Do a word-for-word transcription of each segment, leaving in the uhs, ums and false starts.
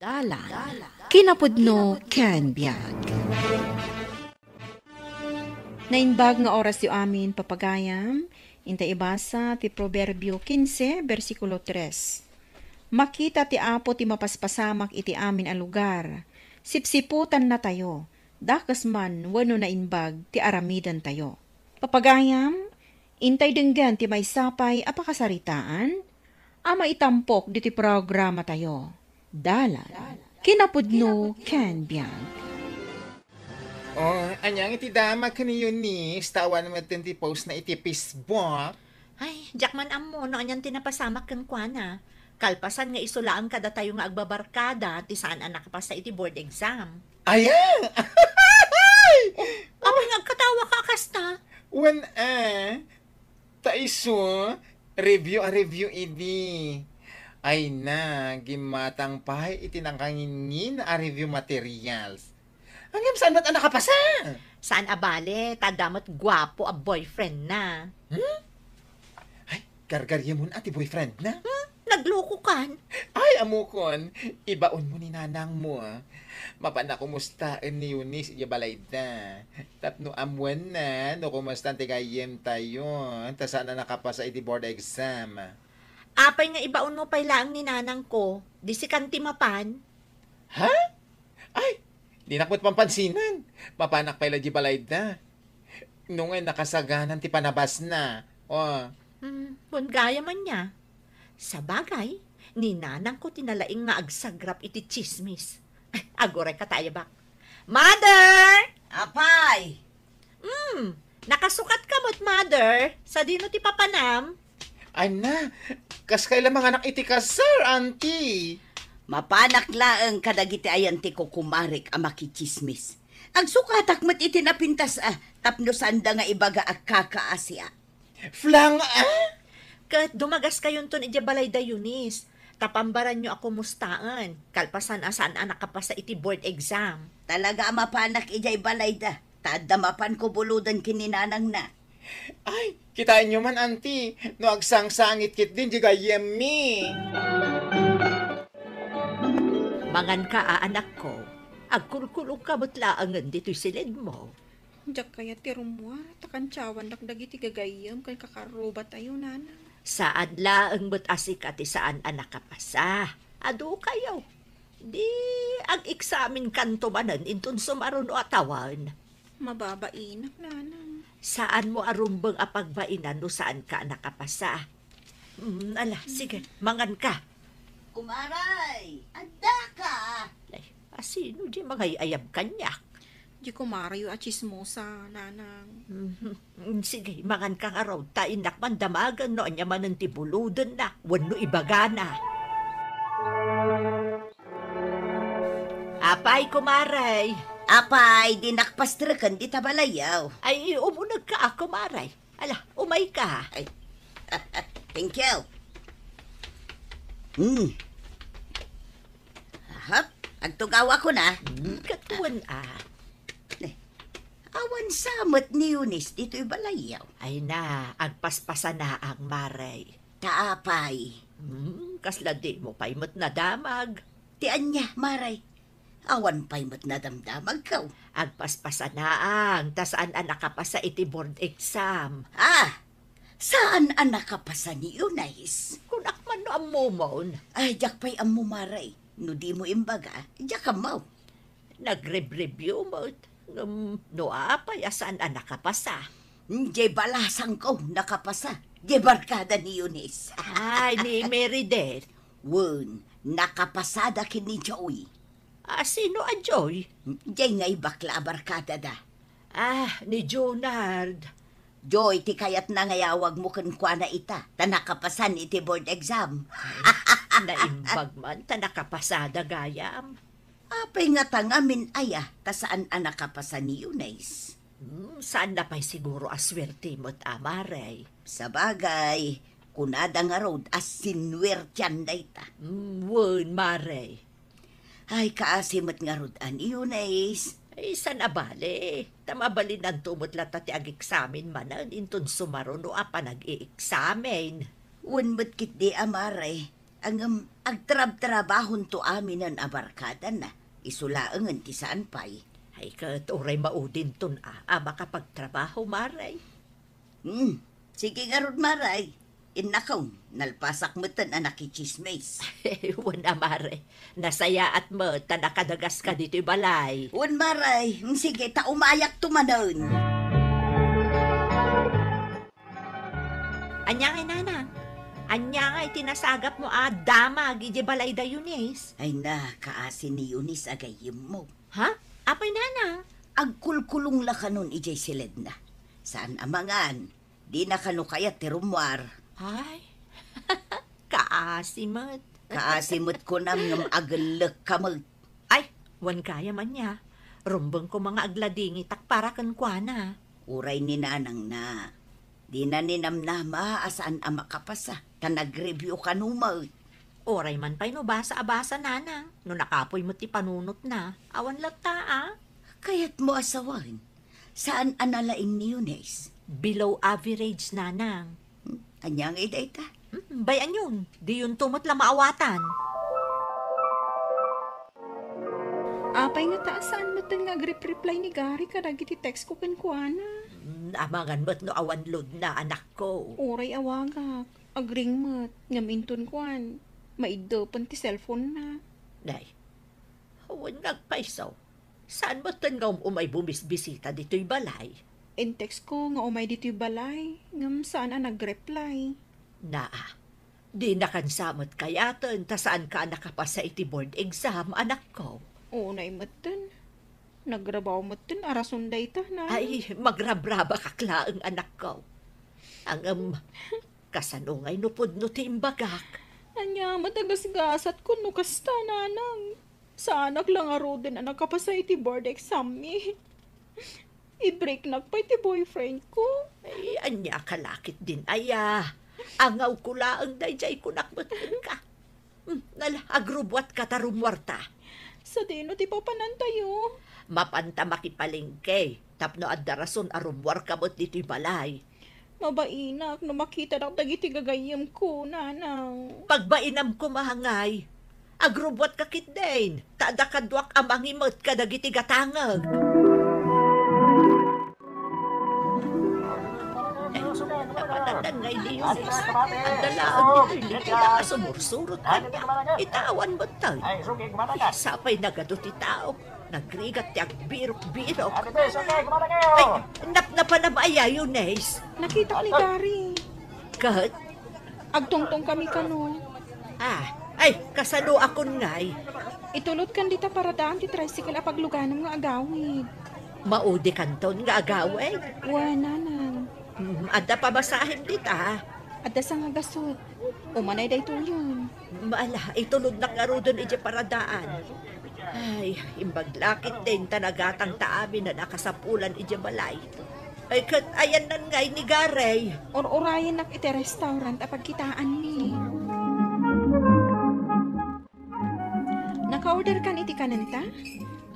Dalan, kinapudno ken biag. Naimbag nga orasyo amin, papagayam. Inta ibasa ti Proverbio quince, bersikulo tres. Makita ti Apo ti mapaspasamak iti amin a lugar. Sipsiputannatayo, dakes man wenno naimbag ti aramidantayo. Papagayam, intay denggen ti maysa pay a pakasaritaan a maitampok ditoy programatayo. Dalan, kinapudno ken biag. Oh, ania nga iti damag ken ni Eunice, ta awan metten ti post na iti Facebook. Ay, diak man ammo no anian ti napasamak kenkuana. Kalpasan nga isu laeng kadatayo nga agbabarkada ti saan a nakapasa iti board exam. Aya! Apay nga agkatawa ka a kasta? Wen, eh, ta isu, review a review idi. Ay na, gimmatang pay iti nakangingin a review materials. Ngem saan met a nakapasa? Saan a bale, ta adda met guapo a boyfriend na. Hmm? Ay, gargaryemon a ti boyfriend na? Hmm? Naglokokan? Ay, ammokon, ibaonmo ni nanangmo. Mapan a kumustaen ni Eunice idiay balayda. Tapno ammuenna no kumustan ti gayyemtayo, ta saan a nakapasa iti board exam. Apay nga ibaonmo pay laeng ni nanangko, di sikan ti mapan? Ha? Ay, dinak met pampansinan. Mapanak pay la idiay balayda. No ngay nakasaganan ti panabasna. Oh. Hmm, wen gayam ania. Sabagay, ni nanangko ti nalaing nga agsagrap iti tsismis. Aguray ka ta, ayabak. Mother! Apay! Hmm, nakasukat ka met, mother. Sadino ti papanam? Ay na, kas kayla manganak iti kasar, auntie. Mapanak laeng kadagiti ayan ti kukumarek a makitsismis. Agsukatak met iti napintas a tapno saanda nga ibaga a kakaasiak. Flang, ah? Ket dumagaskayonton idiay balayda, Eunice. Ta pambaranyo a kumustaen, kalpasan a saan a nakapasa iti board exam. Talaga a mapanak idiay balayda, ta adda mapan kubuloden ken ni nanangna. Ay, kitaenyo man, auntie, no agsangsangit ketdin diay gayyemmi. Manganka a, anakko. Agkulkulongka met laengen ditoy silidmo. Diak kayat ti rummuar, ta kantiawandak dagiti gagayyem ken kakarrubatayo, nanang. Saan laeng met a sika ti saan a nakapasa. Adu kayo. Di ag-eksamenkanto manen inton sumaruno a tawen. Mababainak, nanang. Saanmo a rumbeng a pagbainan no saanka a nakapasa. Mm, ala, sige, manganka. Kumaray, addaka! Ay, asino di mangay-ayab kaniak? Di kumarayo a tsismosa, nanang. Mhm. Mm, sige, manganka ngarud, ta innak man damagen no ania manen ti bulodenna wenno ibagana. Apay, kumaray. Apay, dinak pastreken dita balayyo. Ay, umunegka a, kumaray. Ala, umayka. Ay, thank you. Hmm. Ahap, agtugawakon a. Hmm, katuan a. Eh, awan sa met ni Eunice ditoy balayyo. Ay na, agpaspasanaang, maray. Ta apay? Hmm, kasla dimo pay met nadamag. Ti ania, maray? Awan pay met nadamdamagko. Agpaspasanaang, ta saan a nakapasa iti board exam. Ah, saan a nakapasa ni Eunice? Kunak man no ammomon. Ay, diak pay ammo, maray. No dimo imbaga, diak ammo. Nagrebribyo met. Ngem no apay a saan a nakapasa? Diay balasangko nakapasa. Diay barkada ni Eunice. Ay, ni Meredith. Wen, nakapasada ken ni Joy. Ah, sino a Joy? Diay ngay bakla a barkadada. Ah, ni Junard. Joy, ti kayatna nga iyawagmo kenkuana ita, ta nakapasan iti board exam. Ay, naimbag man, ta nakapasada gayam. Apay ngata ngamin aya, ta saan a nakapasa ni Eunice? Hmm, saan na pay siguro a suerte met, a, maray. Sabagay, kunada ngarud a sinuertian dayta. Hmm, wen, maray. Ay, kaasi met ngarud a ni Eunice. Ay, saan a bale, ta mabalinanto met latta ti ageksamen manen inton sumaruno a panag-ieksamen. Wen met ketdi a, maray. Ngem agtrabtrabahonto aminen a barkadana. Isu laengen ti saan pay. Ay, ket uray maudinton a, a makapagtrabaho, Mare. Hmm. Sige ngarud, Mare. Innakon, nalpasak metten a nakitsismis. Wen a, Mare. Nasayaat met ta nakadagaska ditoy balay. Wen, Mare. Hmm, sige, ta umayakto manen. Ania ngay, Nanang? Ania ngay ti nasagapmo a damag idiay balay da Eunice? Ay na, kaasi ni Eunice a gayyemmo. Ha? Apay, Nanang? Agkulkulong la kanon idiay siledna. Saan a mangan. Dina kano kayat ti rummuar. Ay, kaasi met. Kaasi met kunam ngem agellek ka met. Ay, wen gayam ania. Rumbeng koma nga agladingitak para kenkuana. Uray ni Nanangna. Dina ninamnama a saan a makapasa, ta nag-review kano met. Uray man pay no basa a basa, Nanang, no nakapuy met ti panunotna, awan latta a. Kayatmo a sawen, saan a nalaing ni Eunice? Below average, Nanang. Hmm, ania ngay dayta? Hmm, bay-anyon, diyonto met la maawatan. Apay ngata a saan metten nga agrep-reply ni Gary kadagiti text ko kenkuana? Hmm, amangan met no awan loadna, anakko. Uray awagak, agring met, ngem inton kuan, maiddepen ti cellphone-na. Nay, wen nga agpayso. Saan metten nga um-umay bumisbisita ditoy balay? In-text ko nga umay ditoy balay, ngem saan a nag-reply. Naa, dinakan sa met kayaten ta saanka a nakapasa iti board exam, anakko. Unay metten. Nagrabaw metten a rason dayta, Nanang. Ay, magrabrabakak laeng, anakko. Ngem, kasano ngay no pudno ti imbagak? Ania met a gasgasatko no kasta, Nanang? Saanak la ngaruden a nakapasa iti board exam-mi. I-breaknak pay ti boyfriend ko. Ay, ania ka la ketdin aya? Angawko laeng daydiay kunak met kenka. Hmm, nala, agrubbuatka ta rummuarta. Sadino ti papanantayo? Mapanta makipalengke, tapno adda rason a rummuarka met ditoy balay. Mabainak no makitadak dagiti gagayyemko, Nanang. Pagbainam koma ngay. Agrubbuatka ketdin, ta adda kaduak a mangimet kadagiti gatangek. Napanatan ngay ni Eunice. Adda laeng ditoy likida a sumursurot kaniak. Ita awan metten. Sapay nagadu ti tao. Nagrigat ti agbirok-birok. Ay, napnapanam aya, Eunice? Nakitak ni Gary. Ket? Agtungtong kami kano. Ah, ay, kasano a kun ngay? Itulodkan dita paradaan ti tricycle a pagluganam nga agawid. Maudi kanton nga agawid? Wen, Nanang. Hmm, adda pamasahem dita? Adda sangagasut. Umanay daytoyen. Ala, itulodnak ngaruden idiay paradaan. Ay, imbag la ketdin ta nagatangta aminen a kasapulan idiay balay. Ay, ket ayannan ngay ni Gary? Ur-urayennak iti restaurant a pagkitaanmi. Naka-order kan iti kanenta?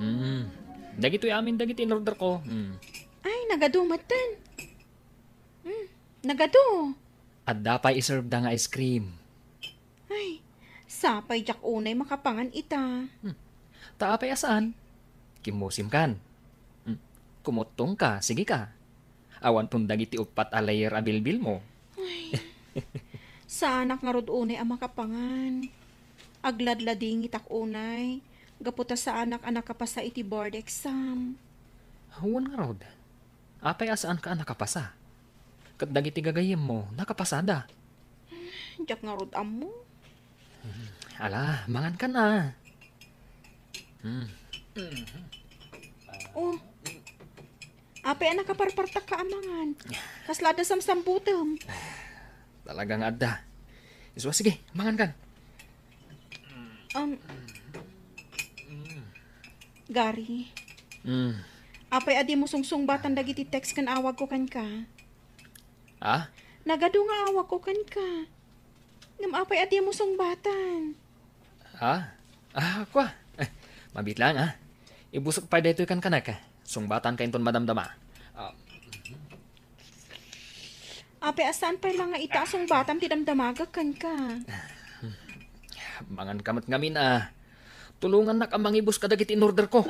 Mm. Dagitoy amin dagiti in-order ko. Mm. Ay, nagadu metten. Mm, nagadu. Adda pay iserve da nga ice cream. Ay, sapay diak unay makapangan ita. Hmm. Ta apay a saan? Kimmusim kan. Hmm. Kumuttong ka, sige ka. Awan ton dagiti uppat a layer a bilbil mo. Ay, saanak ngarud unay a makapangan. Agladladingitak unay, gapu ta saanak a nakapasa iti board exam. Wen ngarud. Apay a saanka a nakapasa? Ket dagiti gagayyemmo, nakapasada. Diak ngarud ammo. Ala, mangan kan a. Hmm. Oh. Apay a nakaparpartak ka a mangan? Kasla adda samsambutem? Talaga nga adda. Isu a, sige, mangan kan. Um, Gary. Mm. Apay a dimo sungsungbatan dagiti text ken awagko kenka? Ah? Nagadu nga awagko kenka. Ngem apay a dimo sungbatan? Ah? Ah, kua. Eh, mabiit lang, ah. Ibusek pay daytoy kenka. Sungbatanka inton madamdama. Ah. Apay a saan pay la nga ita a sungbatam ti damdamagek kenka? Manganka met ngamin a tulongannak a mangibus kadagiti in-orderko.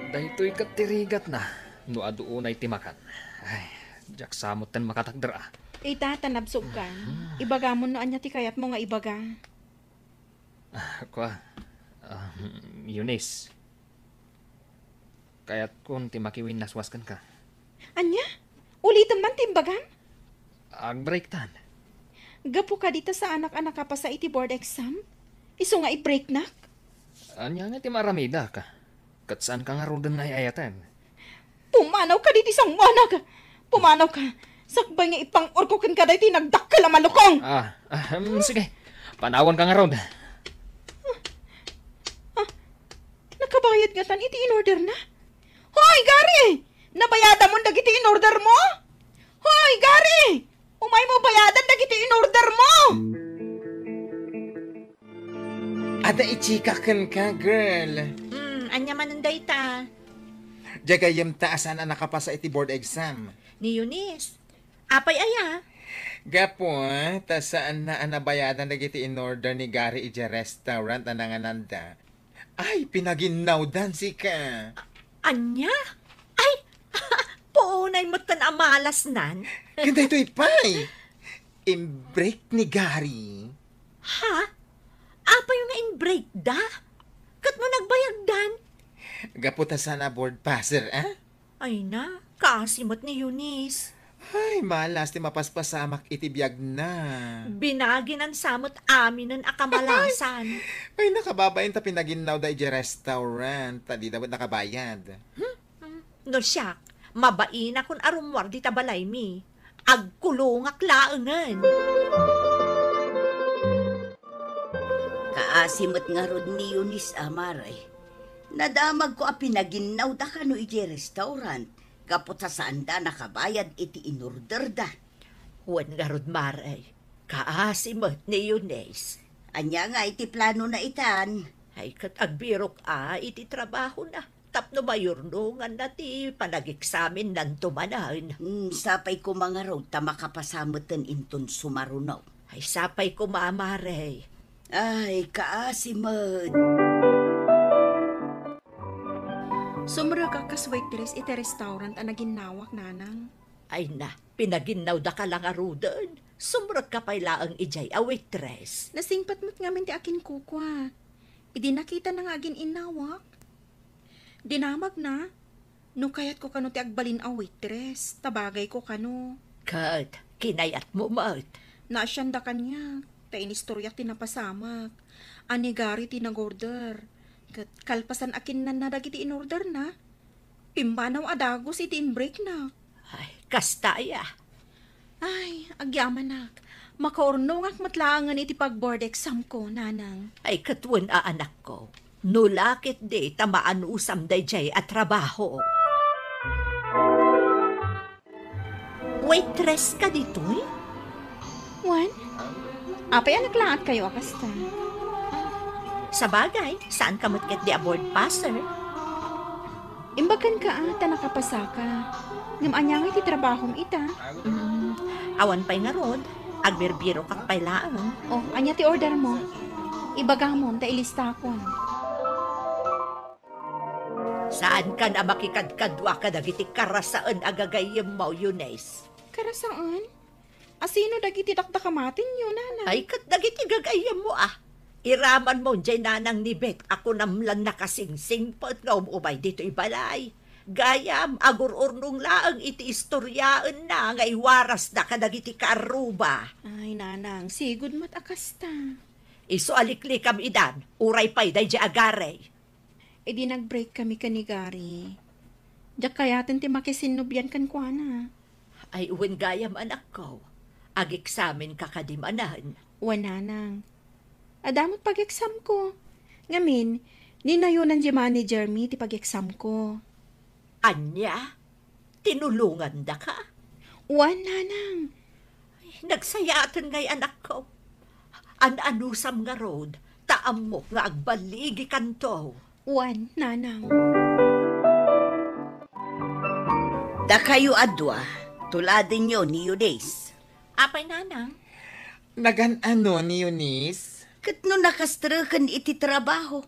Daytoy ket ti rigatna no adu unay ti makan. Ay, diak sa metten makatakder a. Ita ta nabsogkan. Ibagamon no ania ti kayatmo nga ibaga. Ah, kua, ah, Eunice, kayatkon ti makiwinnaswas kenka. Ania? Ulitem man ti imbagam? Agbreaktan. Gapu kadi ta saanak a nakapasa iti board exam? Isu nga i-breaknak? Ania nga ti maaramidak? Ket saanka ngaruden nga ay-ayaten. Pumanaw kadi ti sangoanak! Pumanaw ka! Sakbay nga ipang-orko kenka daytoy nagdakkel a malukong! Ah, ah, hmm, sige. Panawanka ngarud. Ah, nakabayad ngatan iti in-orderna? Hoy, Gary! Nabayadamon dagiti in-order mo? Hoy, Gary! Umaymo bayadan dagiti in-order mo! Adda i-chika kenka, girl. Hmm, ania manen dayta? Diay gayyemta a saan a nakapasa iti board exam. Ni Eunice. Apay aya? Gapu ta saanna a nabayadan dagiti in-order ni Gary idiay restaurant a nangananda. Ay, pinaginnawdan sika. Ania? Ay, puonay metten a malasnan. Ken daytoy pay, in-break ni Gary. Ha? Apay nga in-breakda? Ket no nagbayagdan? Gapu ta saan a board passer, a? Ay na, kaasi met ni Eunice. Ay, malas ti mapaspasamak iti biagna. Binaginan sa met aminen a kamalasan. Ay, nakababain ta pinaginnawda idiay restaurant, ta dida met nakabayad. Hmm? No siak, mabainakon a rummuar dita balaymi. Agkulongak laengen. Kaasi met ngarud ni Eunice a, Mare. Nadamagko a pinaginnawda kano idiay restaurant gapu ta saanda nakabayad iti in-orderda. Wen ngarud, Mare, kaasi met ni Eunice. Ania nga iti planona itan? Ay, ket agbirok a iti trabahona tapno mayurnonganna ti panageksaminnanto manen. Hmm, sapay koma ngarud ta makapasa meten inton sumaruno. Ay, sapay koma, Mare. Ay, kaasi met. Sumrekak kas waitress iti restaurant a naginnawak, Nanang. Ay na, pinaginnawdaka la ngaruden. Sumrekka pay laeng idiay a waitress. Nasingpet met ngamin ti akinkukuak. Idi nakitana nga agin-innawak, dinamagna no kayatko kano ti agbalin a waitress, ta bagayko kano. Ket kinayatmo met. Naasianda kaniak, ta inistoriak ti napasamak. A ni Gary ti nag-order. Ket kalpasan a kinnanna dagiti in-orderna, pimmanaw a dagus iti in-breaknak. Ay, kasta aya. Ay, agyamanak. Makaurnongak met laengen iti pag-board exam ko, Nanang. Ay, ket wen a, anakko. No la ketdi ta maanusam daydiay a trabaho. Waitress ka ditoy? Wen? Apay a naklaatkayo a kasta? Sabagay, saanka met ketdi a board passer. Imbag kenka a ta nakapasaka. Ngem ania ngay ti trabahom ita? Mm, awan pay ngarud, agbirbirokak pay laeng. Oh, ania ti order mo? Ibagamon ta ilistakon. Saankan a makikadkadua kadagiti karasaen a gagayyemmo, Eunice. Karasaen? Asino dagiti dakdakamatenyo, Nanang? Ay, ket dagiti gagayyemmo a. Iramanmo diay nanang ni Bet a kunam lan nakasingsingpet nga um-umay ditoy balay. Gayam, agur-urnong laeng iti istoriaenna nga iwarasda kadagiti kaarruba. Ay, Nanang, sigud met a kasta. Isu a liklikam idan, uray pay daydiay a Gary. Idi nag-break kami ken ni Gary, diak kayaten ti makisinnubian kenkuana. Ay, wen gayam, anakko. Ageksaminka kadi manen? Wen, Nanang. Adda met pag-examko. Ngamin, ninayonan diay managermi ti pag-examko. Ania? Tinulongandaka? Wen, Nanang. Ay, nagsayaten ngay, anakko. An-anusam ngarud, ta ammok nga agbaligikanto. Wen, Nanang. Dakayo a dua, tuladenyo ni Eunice. Apay, Nanang? Nagan-ano ni Eunice? Ket no nakastreken iti trabaho?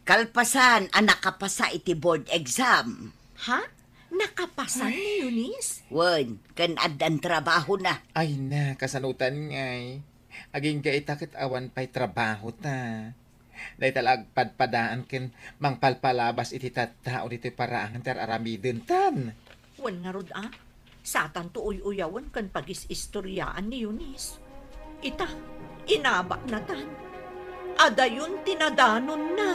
Kalpasan a nakapasa iti board exam. Ha? Nakapasa ni Eunice? Wen, ken addan trabaho na. Ay na, kasanutan ngay. Agingga ita ket awan pay trabaho ta. Dayta la agpadpadaan ken mangpalpalabas iti tattao ditoy paraangan ti ar-aramiden tan. Wen ngarud a, satanto uy-uyawen ken pagis-istoriaan ni Eunice. Ita, inabakna tan. Adayon ti nadanonna.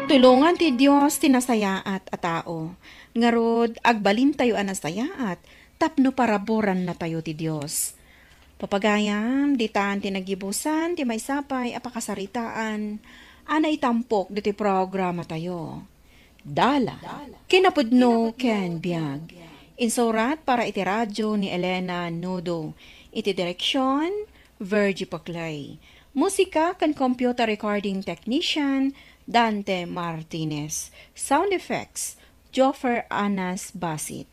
Tulongan ti Dios ti nasayaat a tao. Ngarud, agbalintayo a nasayaat tapno paraburannatayo ti Dios. Papagayam, ditan ti naggibusan ti maysa pay a pakasaritaan a naitampok ditoy programatayo. Dalan, kinapudno ken biag. Insurat para iti radyo ni Elena Nudo. Iti direksyon, Virgie Paclay. Musika ken computer recording technician, Dante Martinez. Sound effects, Joffer Anas Basit.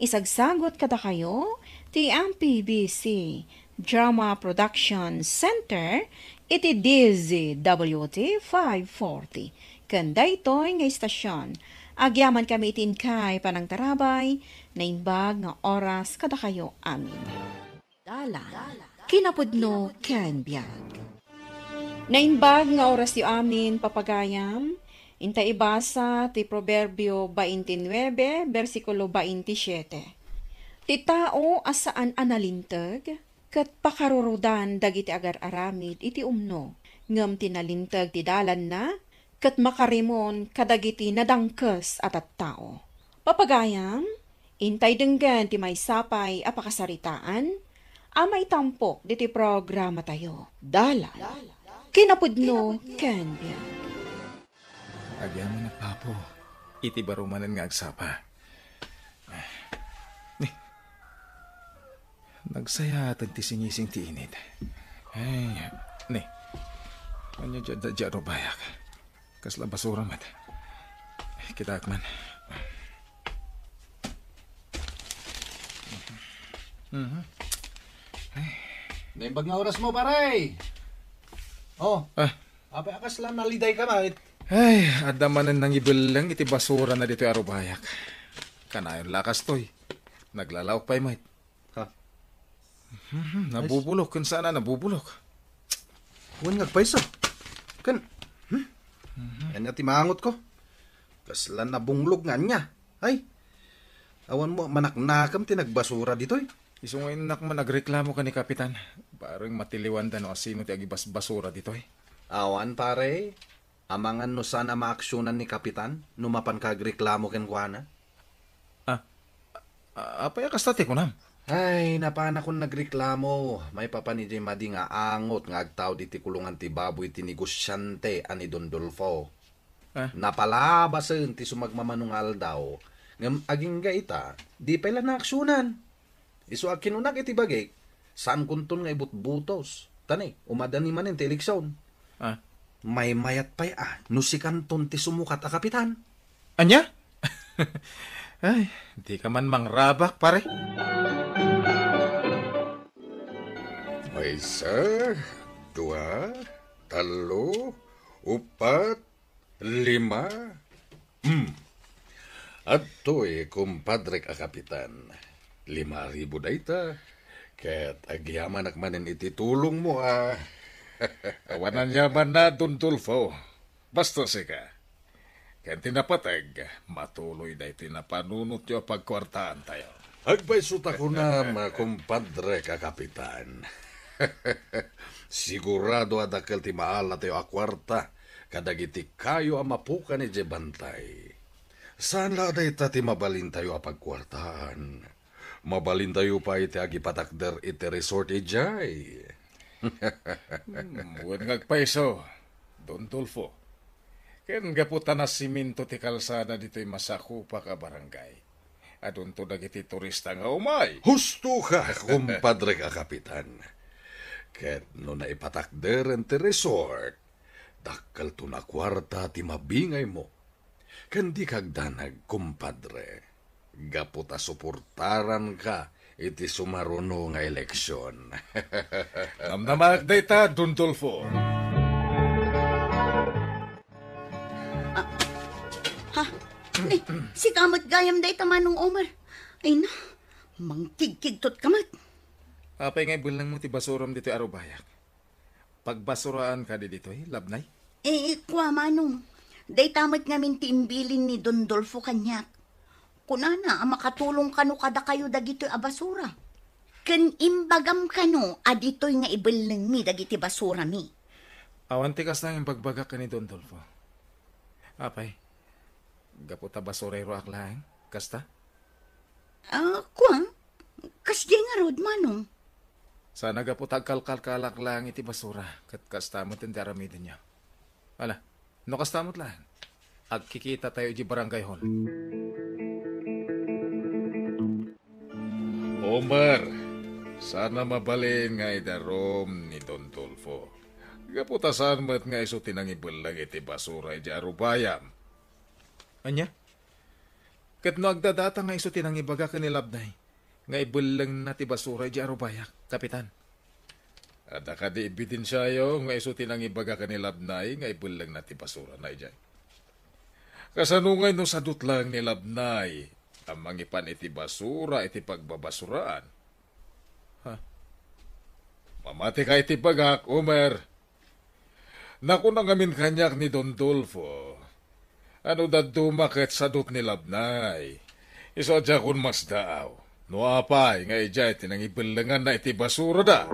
Isagsagot kadakayo ti M P B C Drama Production Center iti D Z W T five forty. Ken daytoy nga istasyon, agyamankami iti inkay panangtarabay, naimbag nga oras kadakayo amin. Dalan, kinapudno ken biag. Naimbag nga orasyo amin, papagayam, inta ibasa ti Proverbio twenty-nine, bersikulo twenty-seven. Ti tao a saan a nalinteg, ket pakarurudan dagiti agar-aramid iti umno, ngem ti nalinteg ti dalanna, ket makarimon kadagiti nadangkes a tattao. Papagayam, intay denggen ti maysa pay a pakasaritaan a maitampok diti programatayo. Dalan, kinapudno ken biag. Agyamanak, Apo, iti baro manen nga agsapa. Ni, nagsayaaten ti singising ti init. Ay, ni, ania diay adda diay arubayak? Kasla basura met. Kitaek man. Mhm. Naimbag nga orasmo, pare! Oh, Ah. Apay a kasla nalidayka met? Ay, adda manen nangibelleng iti basurana ditoy arubayak. Kanayon la kastoy. Naglalaok pay met. Ha? Mhm, nabubulok, ken saan a nabubulok. Wen nga agpayso. Ken, hmm? Mhm. Ania ti maangotko? Kasla nabunglog nga ania? Ay, awan mo manaknakam ti nagbasura ditoy. Isu nga innak man nagreklamo ken ni Kapitan. Bareng matiliwanda no asino ti agibasbasura ditoy. Awan, pare. Amangan no saan a maaksionan ni Kapitan no mapanka agreklamo kenkuana. Ah, a-, apay a kasta ti kunam? Ay, napanakon nagreklamo. Maipapan idiay madi nga angot nga agtaud iti kulongan ti baboy ti negosiante a ni Don Dolfo. Ah. Napalabasen ti sumagmamano nga aldaw, ngem agingga ita, di pay la naaksionan. Isu a kinunak iti bagik, saankonton nga ibutbutos. Ta ni, umadani manen ti eleksion. Ah. Maymayat pay a no sikanton ti sumukat a kapitan. Ania? Ay, dika man mangrabak, pare. Maysa, dua, tallo, uppat, lima. Hmm. Adtoy, kumpadrek a kapitan. Lima a ribu dayta. Ket agyamanak manen iti tulongmo a. Awan aniamanna, Don Dolfo. Basta sika. Ken ti napateg, matuloy daytoy napanunotyo a pagkuartaantayo. Agpayso ta kunam, kumpadrek a kapitan. Sigurado a dakkel ti maalatayo a kuarta kadagiti kayo a mapukan idiay bantay. Saan la a dayta ti mabalintayo a pagkuartaan. Mabalintayo pay ti agipatakder iti resort idiay. Hmm, wen nga agpayso, Don Dolfo. Ken gapu ta nasiminto ti kalsada ditoy masakupak a barangay, adunto dagiti turista nga umay. Husto ka, kumpadrek a kapitan. Ket no naipatakderen ti resort, dakkelton a kuarta ti mabingaymo. Ken dika agdanag, kumpadre, gapu ta suportaranka iti sumaruno nga eleksion. Namnamaak dayta, Don Dolfo. Ah, ha? Ni, sika met gayam dayta, Manong Omer. Ay na, mangkigkigtot ka met. Apay nga ibellengmo ti basuram ditoy a rubayak? Pagbasuraan kadi ditoy, Labnay? Eh, kua, Manong. Dayta met ngamin ti imbilin ni Don Dolfo kaniak. Kunana a makatulong kano kadakayo dagitoy a basura. Ken imbagam kano a ditoy nga ibellengmi dagiti basurami. Awan ti kasta nga imbagbagak ken ni Don Dolfo. Apay, gapu ta basureroak laeng, kasta? Ah, kua? Kasdiay ngarud, Manong. Sana gapu ta agkalkalkalak laeng iti basura, ket kasta met ti aramidenyo. Ala, no kasta met laeng, agkikitatayo iti barangay hall. Omer, sana mabalin nga idarum ni Don Dolfo. Gapu ta saan met nga isu ti nangibelleng iti basura iti arubayam. Ania? Ket no agdadata nga isu ti nangibaga ken ni Labnay nga ibellengna ti basura iti arubayak, Kapitan? Adda kadi ebidensiayo nga isu ti nangibaga ken ni Labnay nga ibellengna ti basurana idiay? Kasano ngay no sadut laeng ni Labnay a mangipan iti basura iti pagbabasuraan? Ha? Mamati ka iti bagak, Omer. Nakuna ngamin kaniak ni Don Dolfo, a no dadduma ket sadut ni Labnay, isu a diakon masdaaw no apay nga idiay ti nangibellenganna iti basurada.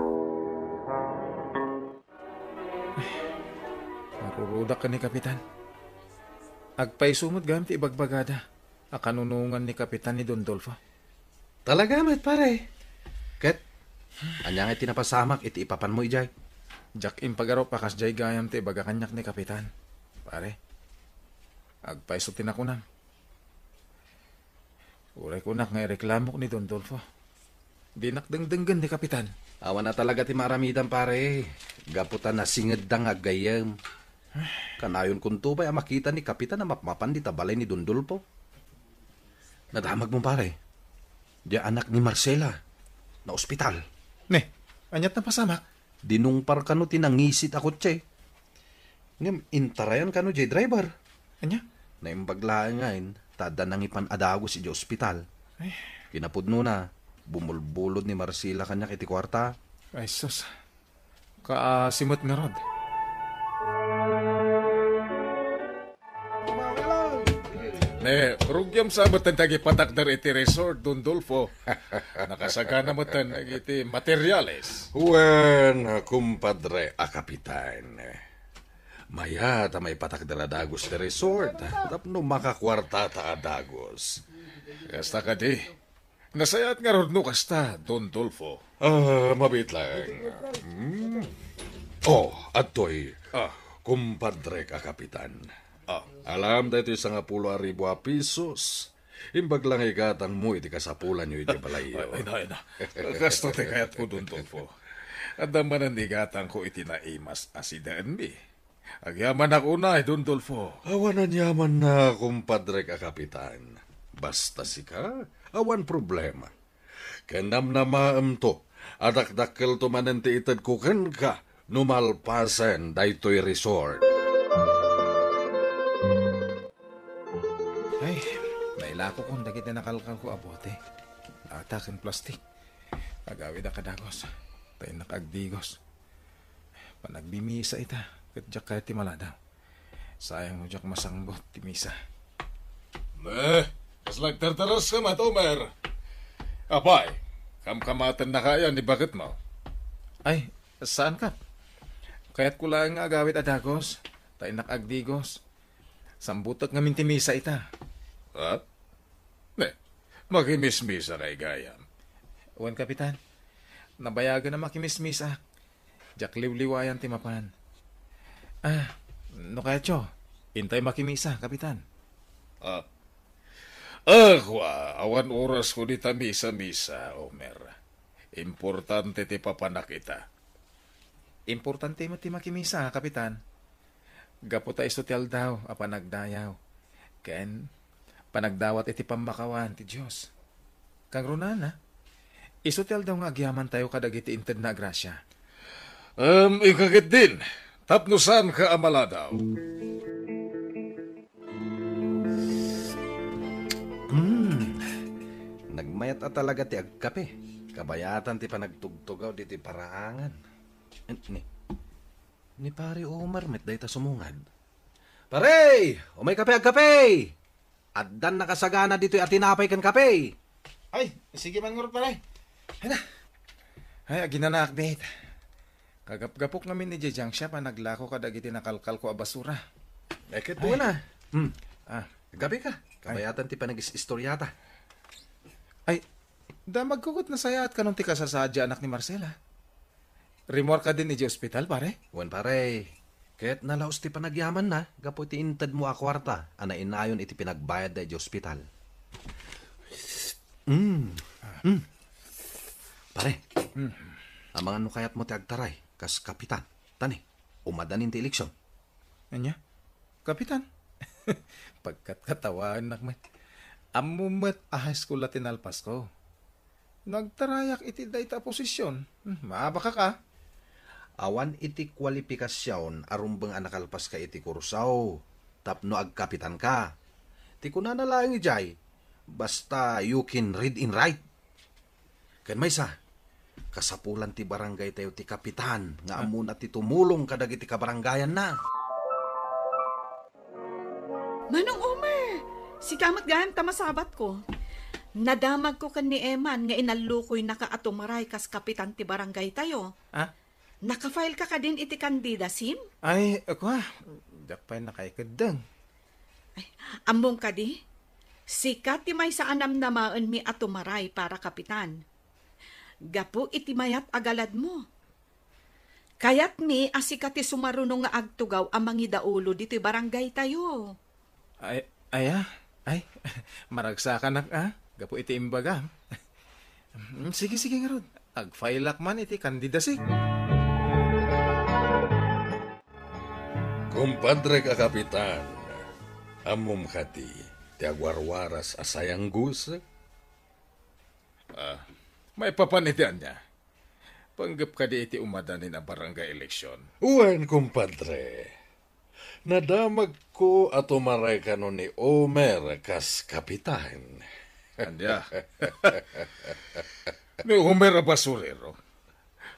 Marurudak ken ni Kapitan. Agpayso met gayam ti ibagbagada a kanunongan ni Kapitan ni Don Dolfo. Talaga met, pare. Ket, ania nga ti napasamak iti ipapanmo idiay? Diak impagarup a kasdiay gayam ti ibaga kaniak ni Kapitan, pare. Agpayso ti nakunam. Uray kunak nga ireklamok ni Don Dolfo. Dinak dengdenggen ni Kapitan. Awan a talaga ti maaramidam, pare. Gapu ta nasingedda nga aggayyem. Kanayon kunto pay a makita ni Kapitan a mapmapan dita balay ni Don Dolfo. Nadamagmo, pare. Diay anak ni Marcela. Naospital. Ne, aniat napasamak? Dinungpar kano ti nangisit a kotse. Ngem intarayan kano diay driver. Ania? Naimbag laeng ngayen ta adda nangipan a dagus idiay ospital. Ay. Kinapudnona, bumulbulod ni Marcela kaniak iti kuarta. Ay, sus. Kaasi met ngarud. Ne, rugiam sa met ti agipatakder iti resort, Don Dolfo. Nakasagana met iti materiales. Wen, kumpadre a kapitan. Mayat a maipatakder a dagus ti resort tapno makakuartata a dagus. Kasta kadi, nasayaat ngarud no kasta, Don Dolfo. Ah, mabiit laeng. Hmm. Oh, adtoy. Ah. Kumpadrek a kapitan. Ah. Alam daytoy sangapulo a ribu a pisos. Imbag la nga igatangmo iti kasapulanyo iti balayyo. Ay, ay, na, ay, na. Kasta ti kayatko, Don Dolfo. Adda manen igatangko iti naimas a sidaenmi. Agyamanak unay, Don Dolfo. Awan aniamanna, kumpadrek a kapitan. Basta sika, awan problema. Ken namnamaemto a dakdakkelto manen ti itedko kenka no malpasen daytoy resort. Ay, nailakokon dagiti nakalkalko a bote, lata ken plastik. Agawidak a dagus, ta innak agdigos. Panagmimisa ita, ket diak kayat ti maladaw. Sayang no diak masangbuet ti misa. Eh, kasla agtartaras ka met, Omer. Apay, kamkamatenna kaya ni baketmo? Ay, saan, Kap. Kayatko laeng nga agawid a dagus, ta innak agdigos. Sambutek ngamin ti misa ita. Ha? Ne, makimismisa kay gayam? Wen, Kapitan. Nabayagen a makimismisa. Diak liwliwayan ti mapan. Ah, no kayatyo, intay makimisa, Kapitan. Ah. Ah, kua, awan orasko dita misa-misa, Omer. Importante ti papanak ita. Importante met ti makimisa, Kapitan. Gapu ta isu ti aldaw a panagdayaw ken panagdawat iti pammakawan ti Dios. Kangrunana, Isu ti aldaw nga agyamantayo kadagiti intedna a grasia. Em, ikaw ketdin, tapno saanka a maladaw. Hmm. Nagmayat a talaga ti agkape. Kabayatan ti panagtugtugaw ditoy paraangan. Ni, ni Pare Omar met dayta sumungad. "Pare! Umayka pay agkape! Addan nakasagana ditoy a tinapay ken kape!" Ay, sige man ngarud, pare. Ay na. Ay, aginanaak met. Kagapgapok ngamin idiay junk shop a naglako kadagiti nakalkalko a basura. Eh, ket Ay. Wala. Hmm. Ah. Agkape ka. Kabayatan ti panagis-istoryata. Ay, damagko ket nasayaat kanon ti kasasaad ti anak ni Marcela. Rimmuar kadin idiay ospital, pare? Wen, pare. Ket nalaus ti panagyamanna gapu iti intedmo a kuarta a nainayon iti pinagbayadda idiay ospital. Mm. Mm. Pare, Mm. amangan no kayatmo ti agtaray kas kapitan. Ta ni, umadanin ti eleksyon. Ania? Kapitan? Pagkatkatawaennak met. Ammom met a high school la ti nalpasko. Nagtarayak iti dayta a posisyon. Hmm, maabakak a. Awan iti kualipikasion a rumbeng a nakalpaska iti kurso tapno agkapitanka. Ti kunana laeng idiay, basta you can read and write. Ken maysa, kasapulan ti barangaytayo ti kapitan nga Ah. ammona ti tumulong kadagiti kabarangayanna. Manong Omer, sika met gayam ta masabatko. Nadamagko ken ni Eman nga inallukoynaka a tumaray kas kapitan ti barangaytayo. Ah? Nakafile ka kadin iti candidacy? Ay, ako, ah, diak pay nakaikeddeng. Ay, ammom kadi? Sika ti maysa a namnamaenmi a tumaray para kapitan. Gapu iti mayat a galadmo. Kayatmi a sika ti sumaruno nga agtugaw a mangidaulo ditoy barangaytayo. Ay, aya? Ay, maragsakanak, ah, gapu iti imbagam. Mm, sige, sige, ngarud. Agfailak man iti candidacy. Kumpadrek a kapitan, ammom kadi ti agwarwaras a sayanggus? Ah, maipapan iti ania? Panggep kadi iti umadanin a barangay eleksyon? Wen, kumpadre. Nadamagko a tumaray kano ni Omer kas kapitan. Ania? Ni Omer a basurero?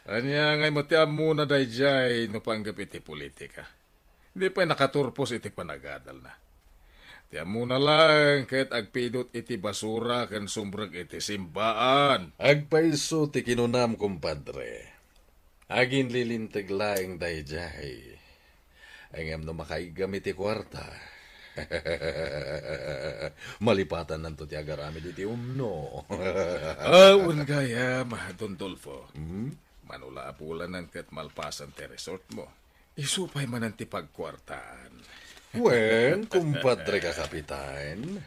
Ania ngay met ti ammona daydiay no panggep iti politika? Di pay nakaturpos iti panagadalna. Ti ammona laeng ket agpidot iti basura ken sumrek iti simbaan. Agpayso ti kinunam, kumpadre. Aginlilinteg laeng daydiay. Ngem no makaiggam iti kuarta, malipatannanto ti agaramid iti umno. Awan gayam, Don Dolfo. Hmm? Mano la a bulanen ket malpasen ti resort mo. Isu pay manen ti pagkuartaan. Wen, kumpadre ka kapitan,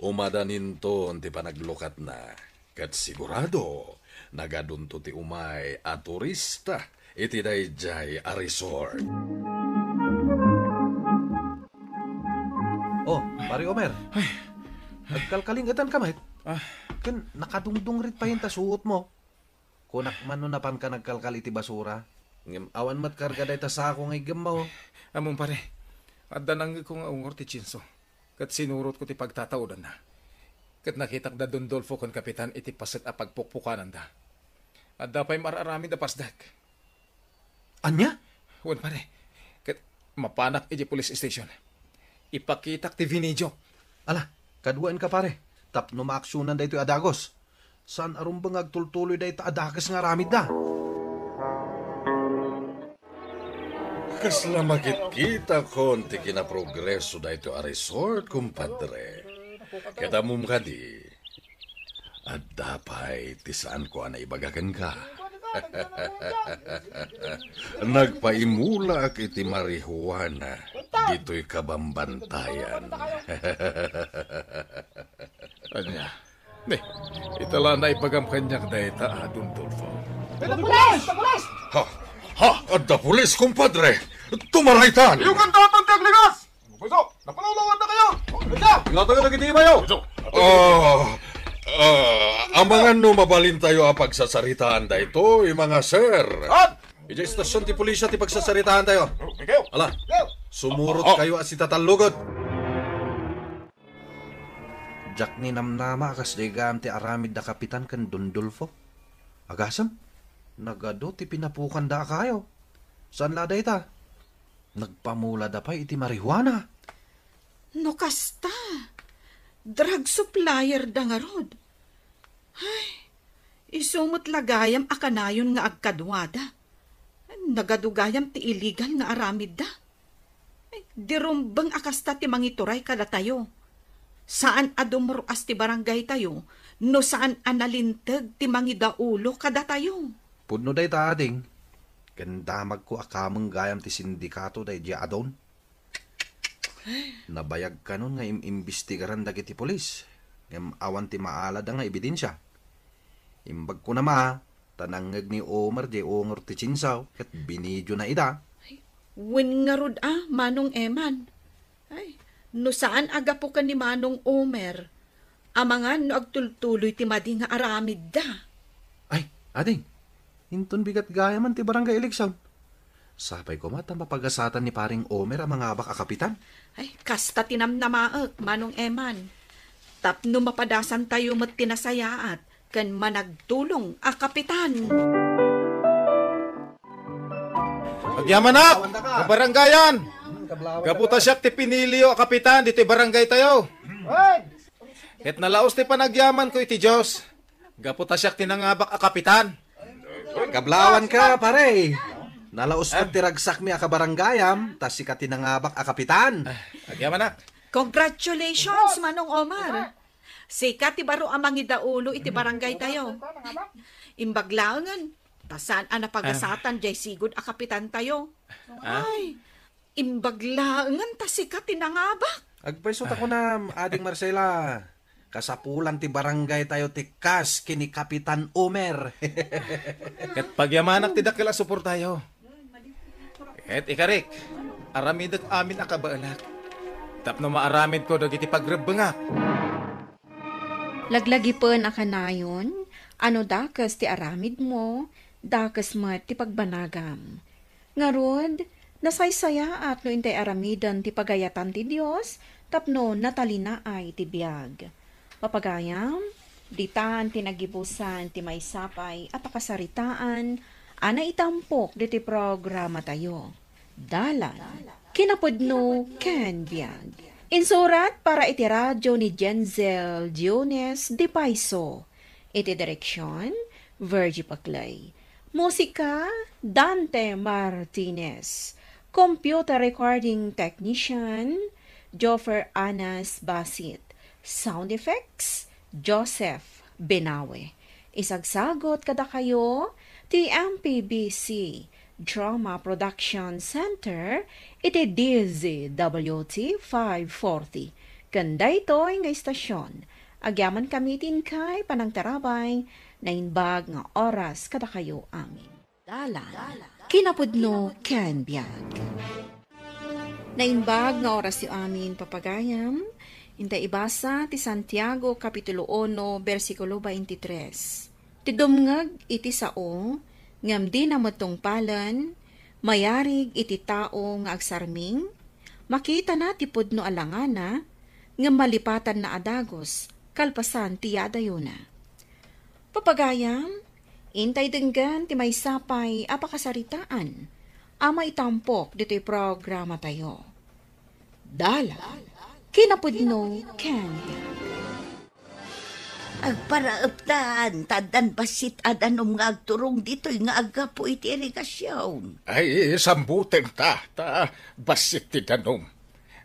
umadaninton ti panaglukatna, ket sigurado, nagadunto ti umay a turista iti daydiay a resort. Oh, Pare Omer. Ay. Nagkalkalingetan ka met? Ah. Ken nakadungdungrit pay ta suot mo. Kunak man no napanka nagkalkal iti basura, ngem awan met karga dayta sako nga iggemmo. Ammom, pare, adda nangngegko nga ungor ti tsinso, ket sinurotko ti pagtataodanna. Ket nakitak da Don Dolfo ken Kapitan iti paset a pagpukpukananda. Adda pay mar-aramid a pasdek. Ania? Wen, pare, ket mapanak iti police station. Ipakitak ti video. Ala, kaduaenka, pare, tapno maaksionan daytoy a dagus. Saan a rumbeng nga agtultuloy dayta a dakes nga aramidda. Kasla makitkitakon ti kinaprogreso daytoy a resort, kumpadre. Ket ammom kadi, adda pay ti saanko a naibaga kenka. Nagpaimulaak iti marijuana ditoy kabambantayan. Ania? Ni, ita la naibagam kaniak dayta a Don Dolfo. Adda pulis! Adda pulis! Ha? Ha? Adda pulis, kumpadre! Tumaraytan! Iyokan daytan ti agligas! Payso, napalawlawan na kayo! Ingatan ka dagiti imayo! Ah, Ah, amangan no mabalintayo a pagsasaritaan daytoy, mga sir. Idiay estasyon ti pulisya ti pagsasaritaan tayo. Ala, sumurot kayo a sitatallugot. Diak ninamnama a kasdiay gayam ti aramid da Kapitan ken Don Dolfo. Agasem, nagadu ti pinapukanda a kayo. Saan la dayta? Nagpamulada pay iti marijuana. No kasta, drug supplier da ngarud. Ay, isu met la gayam a kanayon nga agkaduada. Nagadu gayam ti illegal nga aramidda. Ay, di rumbeng a kasta ti mangituray kadatayo. Saan a dumruas ti barangay tayo no saan a nalinteg ti mangidaulo kadatayo. Pudno dayta, ading. Ken damagko a kameng gayam ti sindikato daydiay a Don. Nabayag kanon nga im-imbestigaran dagiti pulis, ngem awan ti maalada nga ebidensia. Imbagko na ma, ta nangngeg ni Omer diay ungor ti chainsaw ket binidiona ida. Wen ngarud a, Manong Eman. Ay, no saan a gapu ken ni Manong Omer, amangan no agtultuloy ti madi nga aramidda. Ay, ading, inton bigat gayaman ti barangay election. Sapay koma ta mapagasatan ni Paring Omer a mangabak a kapitan. Ay, kasta ti namnamaek, Manong Eman. Tapno mapadasantayo met ti nasayaat ken managtulong a kapitan. Agyamanak, kabarangayan! Gapu ta siak ti piniliyo a kapitan ditoy barangay tayo. Ket nalaus ti panagyamanko iti Dios. Gapu ta siak ti nangabak a kapitan. Kablawanka, pare. Nalaus met ti ragsakmi a kabarangayam, ta sika ti nangabak a kapitan. Agyamanak. Congratulations, Manong Omar. Sika ti baro a mangidaulo iti barangay tayo. Imbag laengen, ta saan a napagasatan diay sigud a kapitan tayo. Ah? Ay, imbag laengen ta sika ti nangabak. Agpayso ta kunam, Ading Marcela. Kasapulan ti barangay tayo ti kas ken ni Kapitan Omer. Ket pagyamanak ti dakkel a suportayo. Ket ikarik, aramidek amin a kabaelak. Tapno maaramidko dagiti pagrebbengak. Laglagipen a kanayon, a no dakes ti aramidmo, dakes met ti pagbanagam. Ngarud, nasaysayaat no intay aramiden ti pagayatan ti Dios tapno natalinaay ti biag. Papagayam, ditan ti nagibusan ti maysa pay a pakasaritaan a naitampok ditoy programatayo. Dalan, kinapudno, ken biag. Insurat para iti radio ni Jenzel Diones de Paiso. Iti direksyon, Virgie Paclay. Musika, Dante Martinez. Computer recording technician, Joffer Anas Basit. Sound effects, Joseph Benawe. Isagsagot kadakayo ti M P B C Drama Production Center iti D Z W T five forty. Ken daytoy nga istasyon, agyamankami ti inkay panangtarabay, naimbag nga oras kadakayo amin. Dalan, kinapudno ken biag. Naimbag nga orasyo amin, papagayam, intay ibasa ti Santiago, Kapitulo uno, bersikulo twenty-tres. Ti dumngeg iti sao, ngem dina met tungpalen, mayarig iti tao nga agsarming, makitana ti pudno a langana, ngem malipatanna a dagus, kalpasan ti yadayona. Papagayam, intay denggen ti maysa pay a pakasaritaan a maitampok ditoy programatayo. Dalan, kinapudno, ken Agparaeptan, ta addan bassit a danum nga agturong ditoy nga aggapu iti irigasion. Ay, sambutenta, ta bassit ti danum.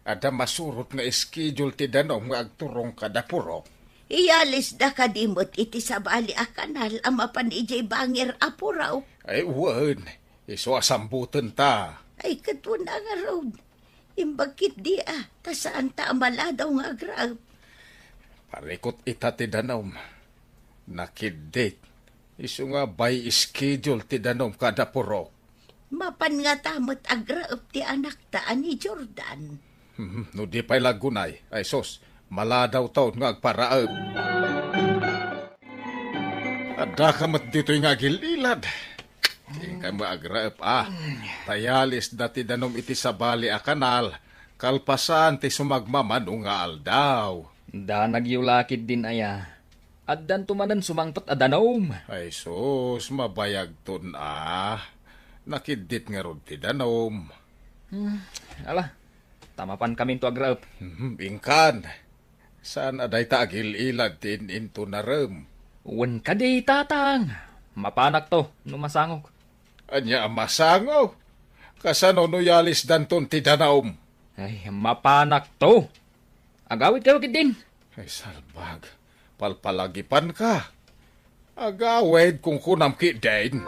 Adda masurot nga schedule ti danum nga agturong kada purok. Iyalisda kadi met iti sabali a kanal a mapan idiay bangir a purok? Ay, wen, isu a sambutenta. Ay, ket wen a ngarud. Imbag ketdi a, ta saanta a maladaw nga agraep. Parikut ita ti danum. Nakiddit. Isu nga by schedule ti danum kada purok. Mapan ngata met agraep ti anakta a ni Jordan. Hmm, no di pay la aggunay, ay sus, maladawton nga agparaep. Daka met ditoy nga agil-ilad. Inka met agraep a. Ta yalisda ti danum iti sabali a kanal, kalpasan ti sumagmamano nga aldaw. Danagyo la ketdin aya. Addanto manen sumangpet a danum. Ay sus, mabayagton a. Nakiddit ngarud ti danum. Hmm, ala, ta mapankaminto agraep. Mhm, inkan. Saan a dayta agil-ilad ti in-intonarem? Wen kadi, Tatang. Mapanakto no masangok. Ania a masango? Kasano no yalisdanton ti danum? Ay, mapanakto. Agawidkayo ketdin. Ay, salbag. Palpalagipanka. Agawid, kunkunam ketdin.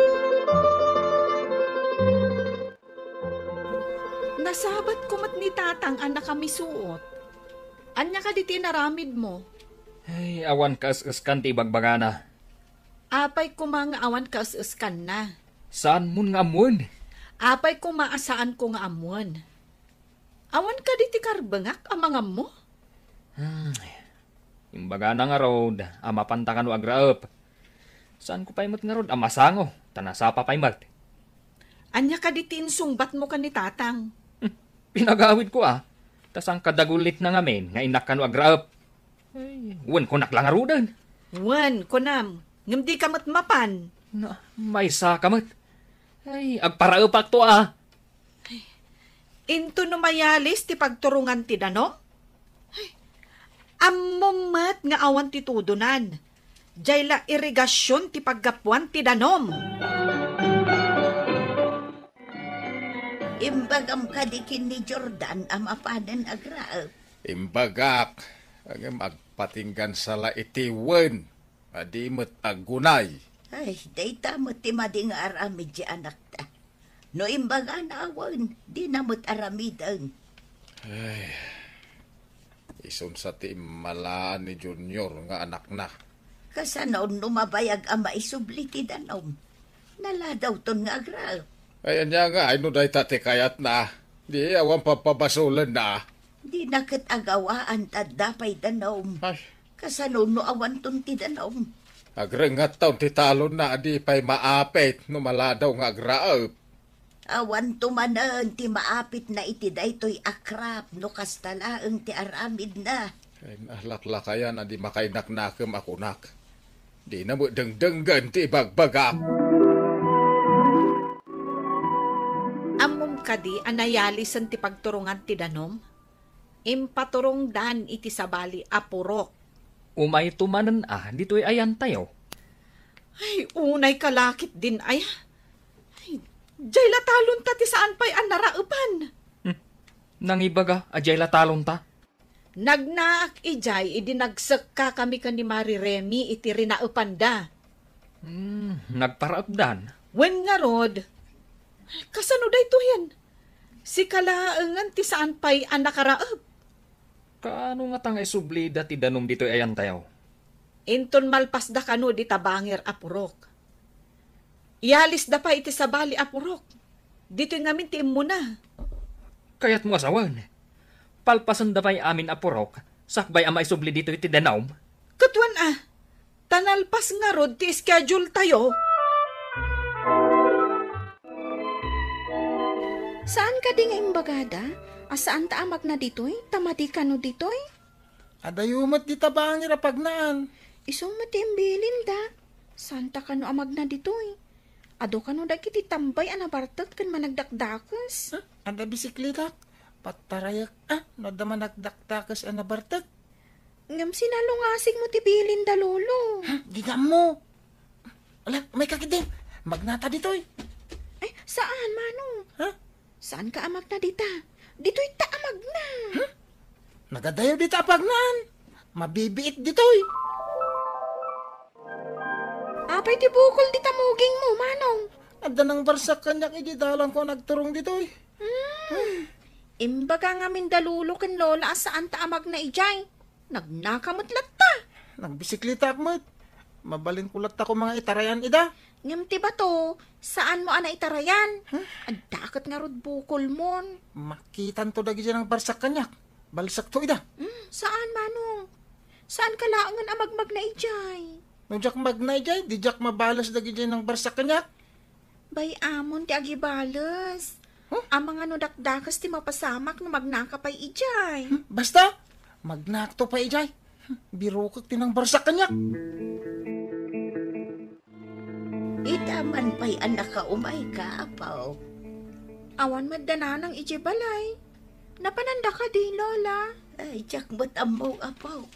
Nasabatko met ni Tatang a nakamisuot. Ania kadi ti inaramidmo? Ay, awan kaes-eskan ti ibagbagana. Apay koma nga awan kaes-eskanna? Saanmon nga ammoen? Apay koma a saanko nga ammoen? Awan kadi ti karbengak a mangammo? Hmm. Imbagana ngarud a mapanta kano agraep. Saanko pay met ngarud a masango, ta nasapa pay met. Ania kadi ti insungbatmo ken ni Tatang? Hmm, pinagawidko a. Ta saan kadagulitna ngamin nga innak kano agraep? Ay, wen kunak la ngaruden. Wen, kunam, ngem dika met mapan. Na, maysa ka met. Ay, agparaepakto a. Into no mayalis ti pagturongan ti danum? Ay, ammom met nga awan ti tudonan. Diay la irigasion ti paggapuan ti danum. Imbagam kadi ken ni Jordan a mapanen agraep? Imbagak, ngem agpatinggansa la iti wen. A di met aggunay. Ay, dayta met ti madi nga aramid ti anakta. No imbagana a wen, dina met aramiden. Ay, isunsa ti immalaan ni Junior nga anakna. Kasano no mabayag a maisubli ti danum? Naladawton nga agraep. Ay, ania nga, ay no dayta ti kayatna? Di awan papabasolenna. Dina ket agawaan ta adda pay danum. Ay. Kasano no awanton ti danum? Agrengatton ti talonna a di pay maapit no maladaw nga agraep. Awanto manen ti maapitna iti daytoy a krap no kasta laeng ti aramidna. Ay, nalaklakayan a di makainaknakem a kunak. Dina met dengdenggen ti ibagbagak. Ammom kadi a nayalisen ti pagturongan ti danum? Impaturongdan iti sabali a purok. Umayto manen a ditoy ayantayo. Ay, unay ka la ketdin aya. Ay, diay la talonta ti saan pay a naraepan. Hmm. Nangibaga a diay la talonta? Nagnaak idiay idi nagsekkakami ken ni Mari Remy iti rinaepanda. Hmm, nagparaepdan. Wen ngarud, kasano daytoyen? Sika laengen ti saan pay a nakaraep. Kaano ngata nga isublida ti danum ditoy ayantayo? Inton malpasda kano dita bangir a purok. Iyalisda pay iti sabali a purok. Ditoy ngamin ti immuna. Kayatmo a sawen, palpasenda pay amin a purok, sakbay a maisubli ditoy ti danum? Ket wen a, ta nalpas ngarud ti schedule tayo. Saan kadi nga imbagada a saanta a magna ditoy, ta madi kano ditoy? Adayo met dita bangir a pagnaan. Isu met ti imbilinda. Saanta kano a magna ditoy? Adu kano dagiti tambay a nabartek ken managdakdakes? Huh? Adda bisikletak? Patarayek, ah, no adda managdakdakes a nabartek. Ngem sinalungasig mo ti bilin da, Lolo. Huh? Di na mo. Ala, may kakit din. Magnata ditoy. Ay, saan, Manong? Huh? Saan ka a magna dita? Ditoy ta a magna. Huh? Nagadayo dita a pagnaan. Mabibiit ditoy. Apay ti bukol dita muging mo, Manong? Adda nang barsak kaniak iti dalan ko a nagturong ditoy. Hmm. Imbaga ngamin da Lolo ken Lola a saan ta a magna idiay. Nagnaka met latta. Nagbisiklitaak met. Mabalin ko latta ko mga itarayan ida. Ngem ti bato, saan mo a naitarayan? Huh? Adda ket ngarud bukol mon. Makitanto dagiti nang barsak kaniak. Balsakto ida. Hmm, saan, Manong? Saan ka laengen a magmagna idiay? No diak magna idiay, di diak mabales dagidiay nangbarsak kaniak. Bay, amon ti agibales. Huh? Amangan no dakdakes ti mapasamak no magnaka pay idiay. Hmm, basta, magnakto pay idiay. Hmm, birukek ti nangbarsak kaniak. Ita man pay a nakaumayka, Apo. Awan met da nanang idiay balay. Napananda kadi, Lola? Ay, diak met ammo, Apo.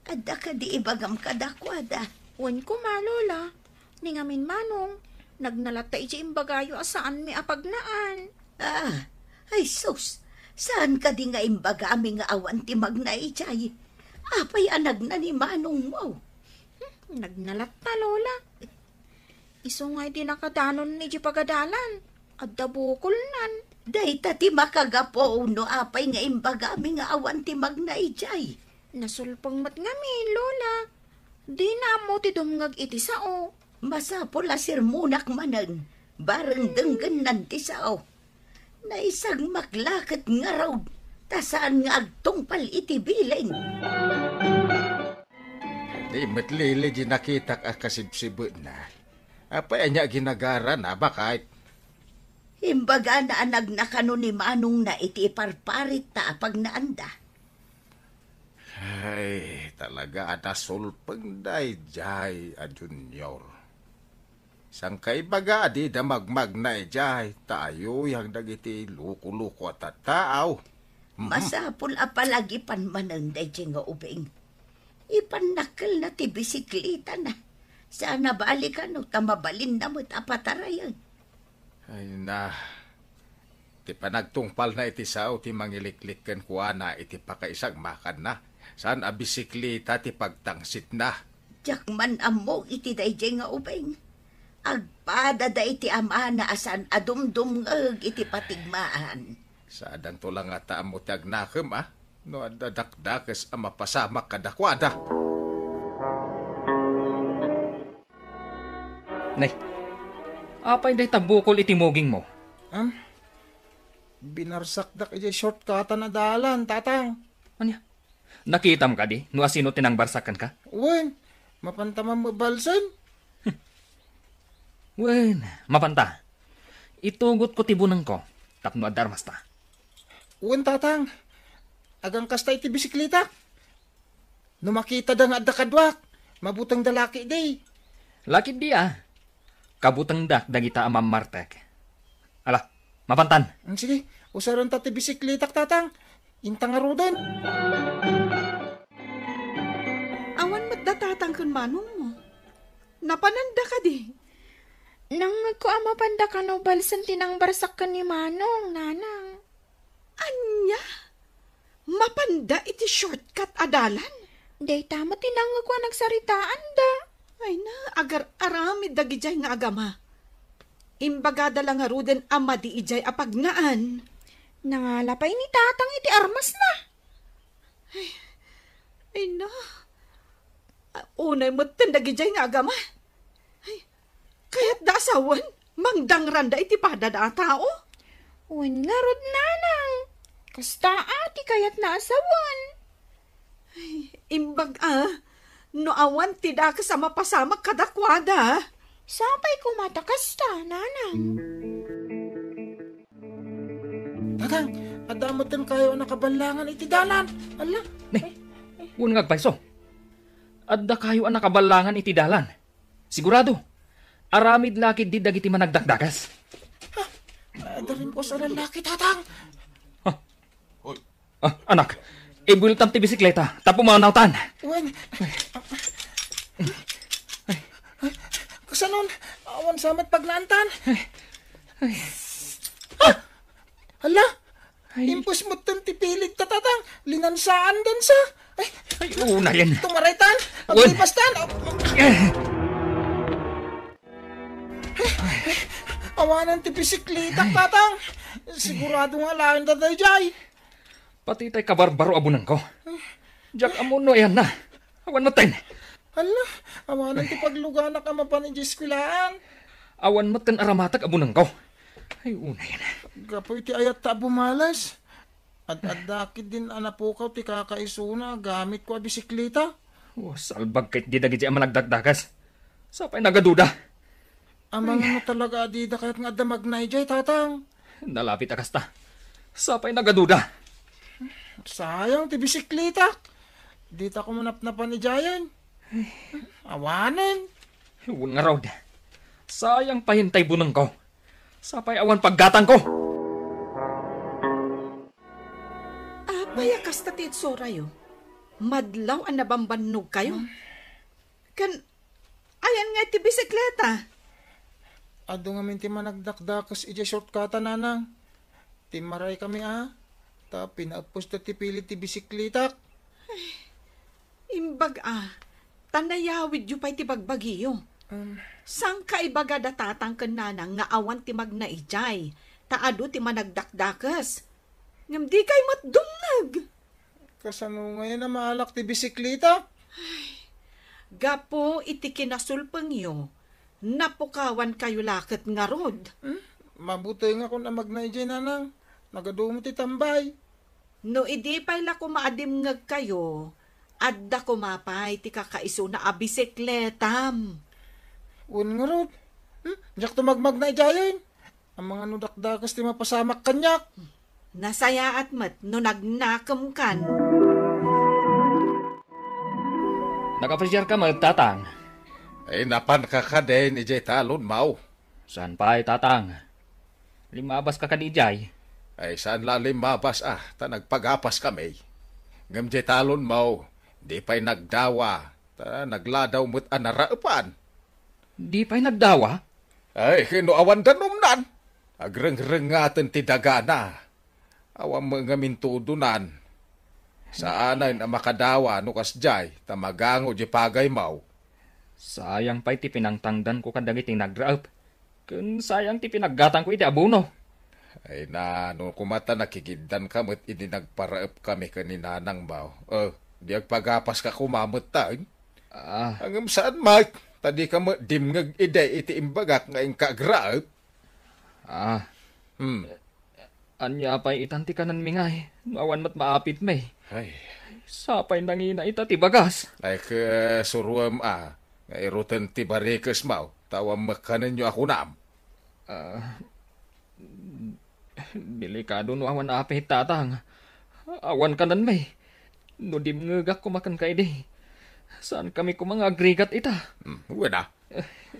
Adda kadi ibagam kadakuada? Wen koma, Lola. Ni ngamin Manong, nagnalatta idiay imbagayo a saanmi a pagnaan. Ah, ay sus, saan kadi nga imbagami nga awan ti magna idiay? Apay a nagna ni Manongmo? Hmm, nagnalatta, Lola. Isu nga idi nakadanonna idiay pagadalan, adda bukolnan. Dayta ti makagapu no apay nga imbagami nga awan ti magna idiay. Nasulpeng met ngamin, Lola. Dina ammo ti dumngeg iti sao. Masapul a sermonak manen, bareng denggennan ti sao. Naisagmak la ket ngarud, ta saan nga agtungpal iti bilin. Di met Lili di nakitak a kasibsibetna. Apay ania ginagarana, baket? Imbagana a nagna kano ni manongna iti iparparit ta a pagnaanda. Ay, talaga a nasulpeng daydiay a Junior. Saan kaibaga a dida magmagna idiay, ta ayuyang dagiti loko-loko a tattao. Mhm. Masapul a palagipan manen daydiay nga ubing. Ipannakkelna ti bisiklitana. Saan a bali kano ta mabalinna met a patarayen. Ay na, ti panagtungpalna iti sao ti mangiliklik kenkuana iti pakaisagmakanna. Saan a bisiklita ti pagtangsitna. Diak man ammo iti daydiay nga ubing. Agpadada iti amana a saan a dumdumngeg iti patigmaan. Saadanto la ngata ammo ti agnakem, a? No adda dakdakes a mapasamak kadakuada. Nay, apay dayta bukol iti mugingmo? Am, binarsakdak idiay shortcutan a dalan, Tatang. Ania? Nakitam kadi no asino ti nangbarsak kenka? Wen, mapanta man mabalsen. Wen, mapanta. Itugotko ti bunengko tapno adda armasta. Wen, Tatang. Agangkasta iti bisiklita. No makitada nga adda kaduak, mabutengda la ketdi. La ketdi, a. Kabutengdak dagita a mammartek. Ala, mapantan. Mm, sige, usarenta ti bisiklitak, Tatang. Inta ngaruden. Awan met da Tatang ken manongmo. Napananda kadi? Nangngegko a mapanda kano balsen ti nangbarsak ken ni Manong, Nanang. Ania? Mapanda iti shortcut a dalan? Dayta met ti nangngegko a nagsaritaanda. Ay na, agar-aramid dagidiay nga agama. Imbagada la ngaruden a madi idiay a pagnaan. Nangala pay ni Tatang iti armasna. Ay, ay na. A, unay metten dagidiay nga agama. Ay, kayatda a sawen, mangdangranda iti padada a tao? Wen ngarud, Nanang. Kasta a ti kayatna a sawen. Ay, imbag a, no awan ti dakes a mapasamak kadakuada. Sapay koma ta kasta, Nanang. Tatang, adda metten kayo a nakaballangan iti dalan. Ala. Ne, wen nga agpayso. Adda kayo a nakaballangan iti dalan. Sigurado. Aramid la ketdi dagiti managdakdakes. Ha? Adda rimpuas a lallaki, Tatang. Ha? Hoy. Ah, anak, ibueltam ti bisikleta, ta pumanawtan. Wen. Kasanon, awan sa met pagnaantan. Ah! Hala! Ay. Impus metten ti pilit ta, Tatang. Linansaan dansa. Ay, ay, unayen. Tumaraytan. Wen. Aglipastan. Eh. Awanan ti bisikleta, Tatang. Sigurado nga alaen da daydiay. Pati tay kabarbaro a bunengko. Diak ammo no ayanna. Awan metten. Hala, awanan ti pagluganak a mapan idiay eskuelaan. Awan metten aramatek a bunengko. Ay, unayen. Gapu iti ayatta a bumales. Ad-adda ketdin a napukaw ti kakaisuna a gamitko a bisikleta. Oh, salbag ket di dagiti a managdakdakes. Sapay nagaduda. Amangan mo talaga a dida kayat nga adda magna idiay, Tatang? Nalapit a kasta. Sapay nagaduda. Sayang ti bisikletak. Dita ko manapnapan idiayen. Awanen. Wen ngarud. Sayang pay intay bunengko. Sapay awan paggatangko. Apay a kasta ti itsorayo? Madlaw a nabambannogkayo. Ken ayan nga iti bisikleta? Adu ngamin ti managdakdakes idiay shortcut-a, Nanang. Timmaray kami a, ta pinaepposta ti pilid ti bisikletak. Imbag a, ta nayawidyo pay ti bagbagiyo. Um, Saan ka ibaga da Tatang ken Nanang nga awan ti magna idiay, ta adu ti managdakdakes? Ngem di kay met dumngeg. Kasano ngayen a maalak ti bisikleta? Gapu iti kinasulpengyo, napukawankayo la ket ngarud. Hmm? Mabutengakon a magna idiay, Nanang. Nagadu met ti tambay. No idi pay la koma a dimngegkayo, adda koma pay ti kakaisuna a bisikletam. Wen ngarud. Hmm? Diakto magmagna idiayen. Amangan no dakdakes ti mapasamak kaniak. Nasayaat met no nagnakemkan. Nagapasiarka met, Tatang? Ay, napanka kadin idiay talon, Maw? Saan pay, Tatang? Limmabaska kadi idiay? Ay, saan la limmabas, ah, ta nagpagapas kami. Ngem diay talon, Maw, di pay nagdawa, ta nagladaw met a naraepan. Di pay nagdawa? Ay, ken no awan danumnan, agrengrengaten ti dagana. Awan met ngamin tudonan. Saanen a makadawa no kasdiay, ta magango diay pagaymaw. Sayang pay ti pinangtangdanko kadagiti nagraep, ken sayang ti pinaggatangko iti abono. Ay na, no koma ta nakigiddanka met idi nagparaep kami ken ni Nanangmaw. Eh, di agpagapaska koma met ta, eh? Ah. Ngem saan met, ta dika met dimngeg idi iti imbagak nga inka agraep. Ah. Hmm. Ania pay itan ti kanenmi ngay, no awan met maapitmi? Ay. Sapay nangina ita ti bagas. Ay, kasuroem a, nga iruten ti barikesmaw, ta awan met kanenyo a kunam. Ah, delikado no awan apit, Tatang. Awan kanenmi. No dimngegak koma kenka idi, saankami koma nga agrigat ita. Hmm, wen a.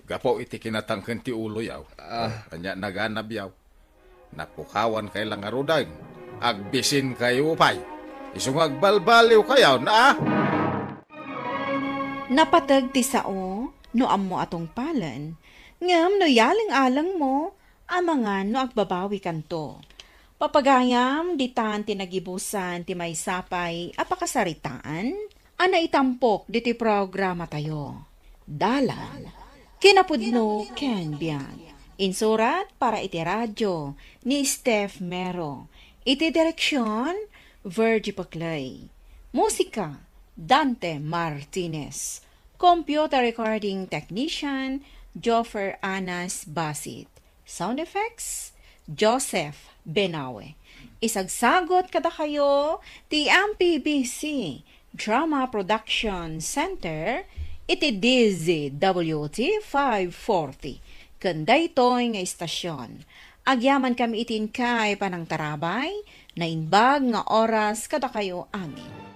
Gapu iti kinatangken ti uloyaw. Ah. Ania naganabyaw? Napukawankayo la ngaruden. Agbisinkayo pay. Isu nga agbalbaliwkayo, na? Napateg ti sao no ammo a tungpalen, ngem no yaleng-alengmo, amangan no agbabawikanto. Papagayam, ditan ti nagibusan ti maysa pay a pakasaritaan a naitampok ditoy programatayo. Dalan, kinapudno ken biag. Insurat para iti radio ni Steph Mero. Iti direksyon, Virgie Paclay. Musika, Dante Martinez. Computer recording technician, Joffer Anas Basit. Sound effects, Joseph Benawe. Isagsagot kadakayo ti M P B C Drama Production Center iti D Z W T five forty. Ken daytoy nga istasyon, agyamankami iti inkay panangtarabay, naimbag nga oras kadakayo amin.